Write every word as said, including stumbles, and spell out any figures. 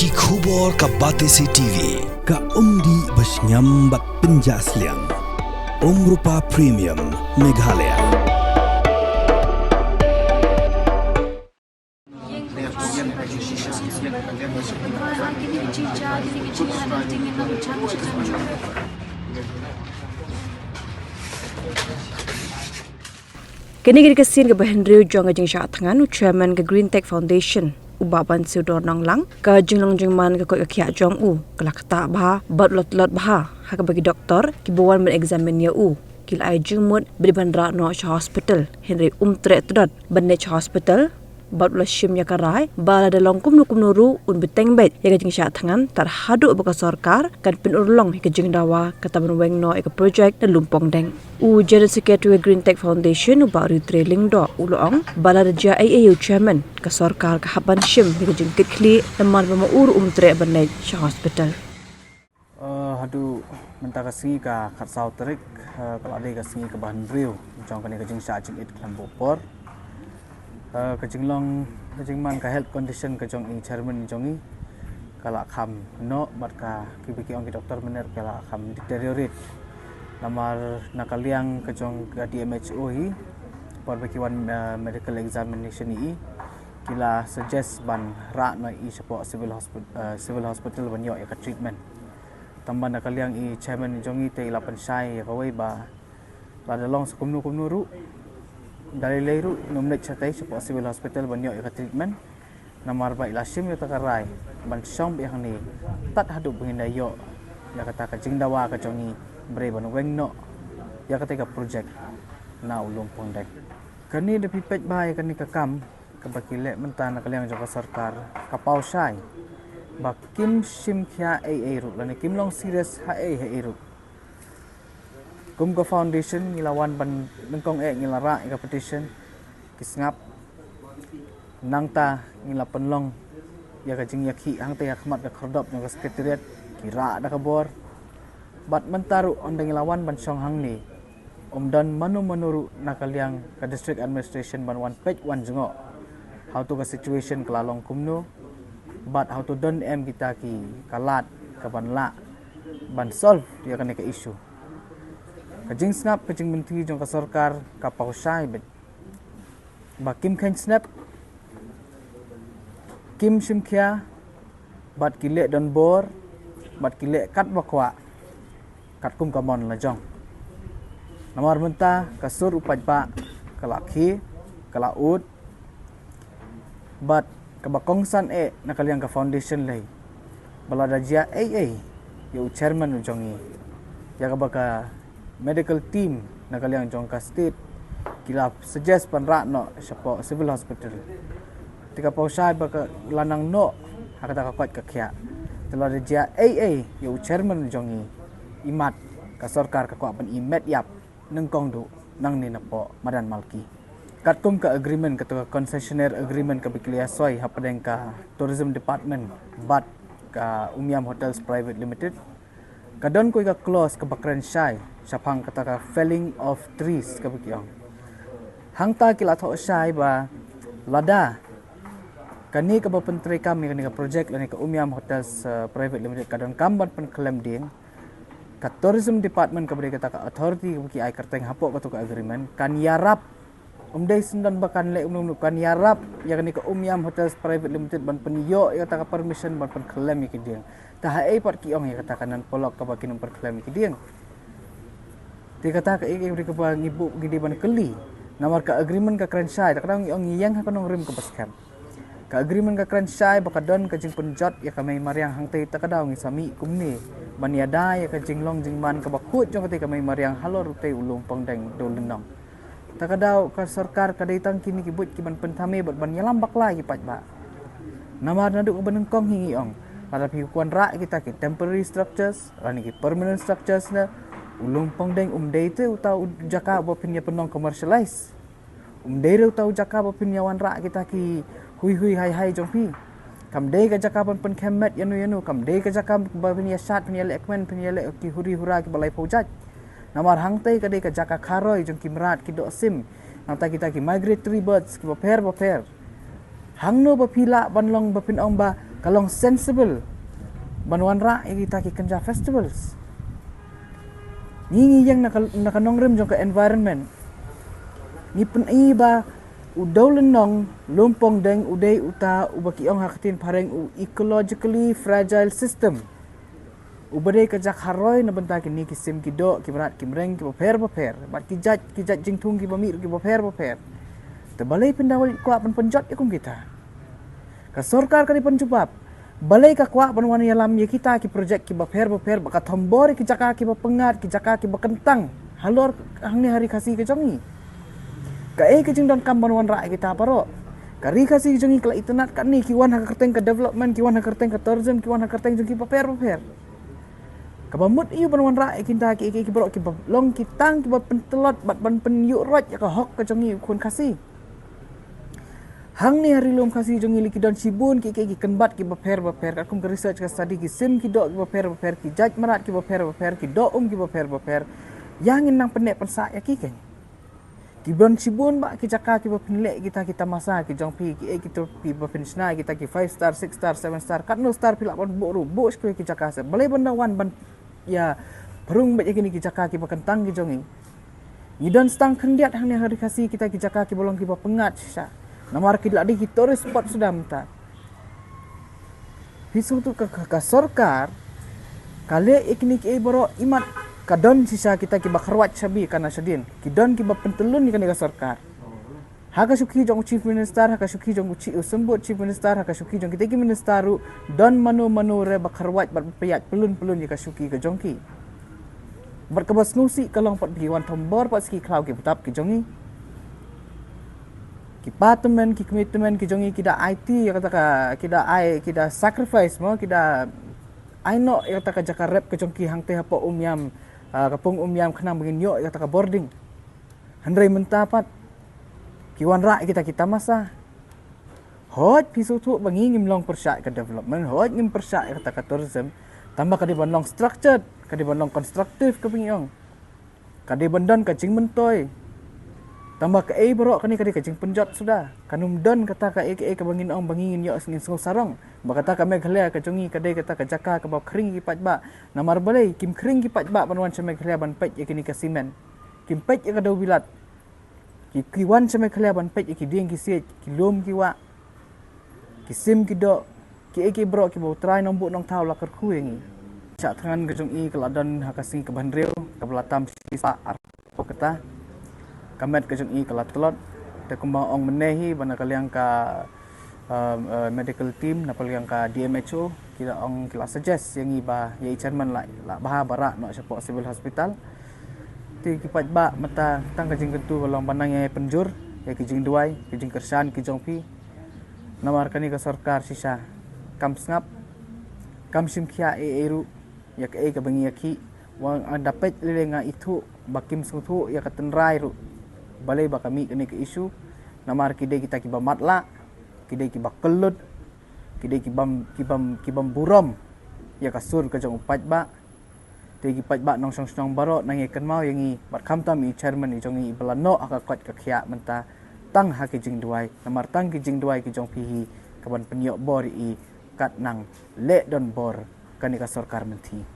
Ki khubor ka Batesi T V, ka umdih ba shngiam bad pynjah sliang. Umrupa Premium, Meghalaya. Kane ka dei ka sien kaba hynriew jong ka jingshah thngan u chairman ka Green Tech Foundation, u Bah Bansiewdor Nonglang, ka jinglong jingman ka koit ka khiah jong u ka la ktah bha bad u la tlot bha, ha kaba ki doktor kiba wan ban examine ïa u ki la ai jingmut ba dei ban rah noh sha hospital, hynrei um treh tdot ban leit sha hospital. Bad u la shim ïa ka rai ba lada long kumno kumno ruh un bteng beit ïa ka jingshah thngan tad haduh ba ka sorkar kan pynurlong ïa ka jingdawa kata ban weng noh ïa ka projek na Lumpongdeng. U General Secretary Green Tech Foundation, u Bah Riewtrei Lyngdoh, u la ong ba lada jia ei ei ïa u chairman, ka sorkar ka hap ban shim ïa ka jingkitkhlieh namar ba ma u ruh um treh ban leit sha hospital. Eh, haduh mynta ka sngi ka khatsaw tarik, eh, ka la dei ka sngi kaba hynriew jong kane ka jingshah jingit khlem buh por. Eh, ka jinglong, ka jingman ka health condition ka jong i chairman jong i ka la kham noh, bad ka, kiba ki ong ki doktor mynner, ka la kham deteriorate. Namar na ka liang ka jong ka D M H O hi, por ba ki wan, eh, medical examination ïa i, ki la suggest ban rah noh ïa i shapoh civil hospital, eh, civil hospital ban ïoh ïa ka treatment. Tangba na ka liang i chairman jong i te i la pynshai ïa kawei ba lada long sa kumno kumno ruh, da lei lei ruh, ngin ym leit shatei shapoh civil hospital ban ïoh ïa ka treatment. Namar ba i la shim ïa kata ka rai ban shong beit hangne tad haduh ba ngin da ïoh ïa kata ka jingdawa ka jong i, ba dei ban weng noh ïa kata ka projek na u Lumpongdeng. Kane da phi peit bha ïa kane ka kam kaba ki leh mynta na ka liang jong ka sorkar, ka paw shai ba kim shim khia ei ei ruh lane kim long serious ha ei ha ei ruh. Kum ka foundation ngi la wan ban nyngkong eh ngi la rah ïa ka petition, ki sngap. Nangta ngi la pynlong ïa ka jingïakhih hangta ha khmat ka khyrdop jong ka secretariat, ki rah da ka bor. Bad mynta ruh ynda ngi la wan ban shong hangne, ym don mano mano ruh na ka liang ka district administration ban wan peit wan jngoh hato ka situation ka la long kumno, bad hato don em kita ki, ka lad ka ban lah ban solve ïa kane ka issue. Ka jingsngap ka jingmynti jong ka sorkar ka paw shai beit ba kim kheiñ snep, kim shim khia, bad ki leh donbor, bad ki leh katba kwah, katkum ka mon la jong. Namar mynta ka sur u paidbah ka la khie, ka la ud, bad kaba kongsan eh na ka liang ka foundation lei ba lada jia ei ei ïa u chairman u jong i, ïa kaba ka medical team na ka liang jong ka state ki la suggest ban rah noh shapoh civil hospital, te ka paw shai ba ka la nang noh ha kata ka koit ka khiah. Te lada jia ei ei ïa u chairman u jong i, imat ka sorkar ka kwah ban i met ïap nyngkong duh nangne napoh madan Malki. Katkum ka agreement, kato ka concessionaire agreement kaba ki la ïasoi hapdeng ka Tourism Department bad ka Umiam Hotels Private Limited, ka don kawei ka clause kaba kren shai shaphang kata ka felling of trees kaba ki ong. Hangta ki la thoh shai ba lada kane kaba pyntreikam ïa kane ka project lane ka Umiam Hotels, eh, Private Limited ka donkam ban pynkhlem dieng, ka Tourism Department kaba dei kata ka authority kaba ki ai kyrteng hapoh kato ka agreement kan ïarap, ym dei shen don ba kan leh kumno kumno, kan ïarap ïa kane ka Umiam Hotels Private Limited ban pynïoh ïa kata ka permission ban pynkhlem ïa ki dieng. Te haei pat ki ong ïa kata ka nan polok kaba kin ym pynkhlem ïa ki dieng? Te kata ka ei ei kaba ngi buh ngi dei ban kylli. Namar ka agreement ka kren shai, te ka dang ngi ong ngi ïeng ha ka nongrim kaba skhem. Ka agreement ka kren shai ba ka don ka jingpynjot ïa ka mei mariang, hangta te ka dang ngi sa mih kumne ban ïada ïa ka jinglong jingman kaba khuid jong kata ka mei mariang halor utei u Lumpongdeng Dewlynnong. Te ka dang ka sorkar ka dei tang kine ki buit ki ban pynthame bad ban ïalam bakla ïa ki paidbah. Namar naduh kaba nyngkong hi ngi ong, lada phi kwah rah kita ki temporary structures lane ki permanent structures ne, u Lumpongdeng um dei te uta u jaka ba phin ïa pynlong commercialize. Um dei re uta u jaka ba phin ïa wanrah kita ki hui hui hai hai jong phi. Kam dei ka jaka ban pynkhem met ïano ïano, kam dei ka jaka ba phin ïa shad, phin ïa leh kmen, phin ïa leh ki huri hura kiba laiphew jait. Namar hangtei ka dei ka jaka kharoi jong ki mrad, ki dohsim, nangta kita ki migratory birds kiba pher ba pher. Hangno ba phi lah ban long ba phin ong ba ka long sensible ban wanrah ïa kita ki kynja festivals. Ngi ngi ïeng na ka, na ka nongrim jong ka environment. Ngi pyni ba u Dewlynnong Lumpong Deng u dei uta uba ki ong ha ka ktien phareng u ecologically fragile system. Uba dei ka jaka roi na bynta kine ki sim ki doh, ki mrad ki mreng, ki bapher bapher. Bad ki jait, ki jait jingthung, ki bamih, ki bapher bapher. Te balei pynda kwah ban pynjot ïa kum kita? Ka sorkar ka dei ban jubab. Balei ka kwah ban wan ïalam ïa kita ki projek ki bapher bapher, ba ka thombor ïa ki jaka ki bapyngngad, ki jaka ki bakyntang halor hangne ha ri Khasi ka jong ngi. Kaei ka jingdonkam ban wanrah ïa kita baroh? Ka ri Khasi ka jong ngi ka la itynnad katne, ki wan ha ka kyrteng ka development, ki wan ha ka kyrteng ka tourism, ki wan ha ka kyrteng jong ki bapher bapher. Kaba mut ïa u ban wanrah ïa kita ki, ki, ki baroh kiba long ki tang kiba pyntlot bad ban pynïuh roit ïa ka hok ka jong ngi u khun Khasi. Hangne ha ri lum Khasi jong ngi la ki don shibun ki, ki, ki kynbat ki bapher bapher, katkum ka research ka study, ki sim ki doh ki bapher bapher, ki jait mrad ki bapher bapher, ki doh um ki bapher bapher. Ïa ngin nang pynneh pynsah ïa ki keiñ. Ki don shibun bah ki jaka kiba phin leh kita ki tamasa ki jong phi, kiei kito kiba phin shna kita ki five star, six star, seven star, katno star phi lah ban buh ruh, buh sha kiwei ki jaka seh. Balei ban da wan ban ïa pyrshang beit ïa kine ki jaka kiba kyntang ki jong ngi? Ngi don tang khyndiat hangne ha ri Khasi kita ki jaka kiba long kiba pyngngad shisha. Namar ki la dei ki tourist spot suda mynta. Phi sngewthuh ka, ka, ka sorkar ka leh ïa kine kiei baroh imat ka don shisha kita kiba kharwait shabi kana shadien. Ki don kiba pyntyllun ïa kane ka sorkar. Ha ka shuki jong u Chief Minister, ha ka shuki jong u Chi-, u Symbud Chief Minister, ha ka shuki jong kita ki minister ruh, don mano mano re ba kharwait bad ba pynïaid pyllun pyllun ïa ka shuki ka jong ki. Bad kaba sngewsih ka long pat ba ki wan thombor pat sa ki khlaw ki btap ki jong ngi. Ki pa tymmen, ki kmie tymmen ki jong ngi ki da aiti ïa kata ka, ki da ai, ki da sacrifice mo, ki da ai noh ïa kata ka jaka rep ka jong ki hangtei hapoh Umiam, ah, ka pung Umiam khnang ba ngin ïoh ïa kata ka boarding. Hynrei mynta pat ki wanrah ïa kita ki tamasa. Hooid, phi sngewthuh ba ngi ngim long pyrshah ïa ka development, hooid ngim pyrshah ïa kata ka tourism. Tangba ka dei ban long structured, ka dei ban long constructive kaba ngi ong. Ka dei ban don ka jingmyntoi. Tangba kaei baroh kane ka dei ka jingpynjot suda. Kan ym don kata kaei kaei kaba ngin ong ba ngi ngin ïoh, ngin sngew sarong. Ba kata ka Meghalaya ka jong ngi ka dei kata ka jaka kaba khring ki paidbah. Namar balei kim khring ki paidbah ban wan sha Meghalaya ban peit ïa kine ka simen. Kim peit ïa ka dewbilat. Ki, ki wan sha Meghalaya ban peit ïa ki dieng ki siej, ki lum ki wah, ki sim ki doh, kiei kiei baroh kiba U Trai Nongbuh Nongthaw la kyrkhu ïa ngi. Shah thngan ka jong i ka la don ha ka sngi kaba hynriew, kaba la tam shi spah arphew kata. Ka met ka jong i ka la tlot. Te kumba ong mynne hi, ba na ka liang ka, um, uh, medical team, na ka liang ka D M H O, ki la ong, ki la suggest ïa ngi ba ïa i chairman la, la bha ba rah noh shapoh Civil Hospital. Te ki paidbah mynta tang ka jingkyntu ka long ba nang ïa pynjur ïa ki jingduwai, ki jingkyrshan ki jong phi. Namar kane ka sorkar shisha kam sngap, kam shim khia ei ei ruh ïa kaei kaba ngi ïakhih. Wat nga da peit lei lei nga ithuh ba kim sngewthuh ïa ka tynrai ruh balei ba ka mih kane ka issue. Namar ki dei kita kiba matlah, ki dei kiba kyllut, ki dei kibym, kibym, kibym burom ïa ka sur ka jong u paidbah. Te ki paidbah nongshong shnong baroh nang ïa kynmaw ïa ngi, bad khamtam i chairman i jong ngi iba la noh ha ka koit ka khiah mynta, tang ha ki jingduwai. Namar tang ki jingduwai ki jong phi hi kaban pynïoh bor ïa i, kat nang leh don bor kane ka sorkar mynthi.